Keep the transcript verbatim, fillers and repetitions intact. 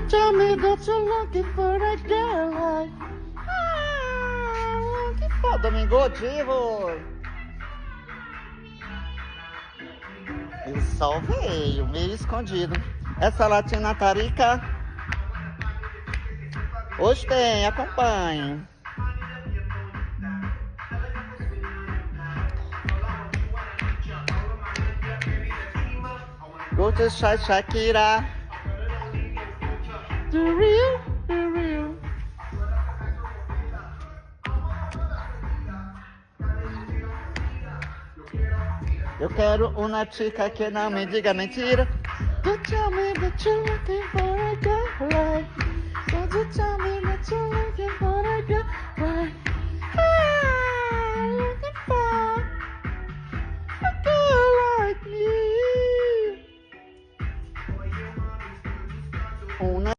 Tell me that you're looking for a girl like, ah, looking for Domingo Divo. Ele só veio, meio escondido. Essa latina tá rica. Hoje tem, acompanhe. Go to Sha- Shakira. The real, the real. Eu quero uma chica que não me diga mentira. You tell me that you're looking for a girl like. So you tell me that you're looking for a girl like. Ah, looking for a girl like me. Una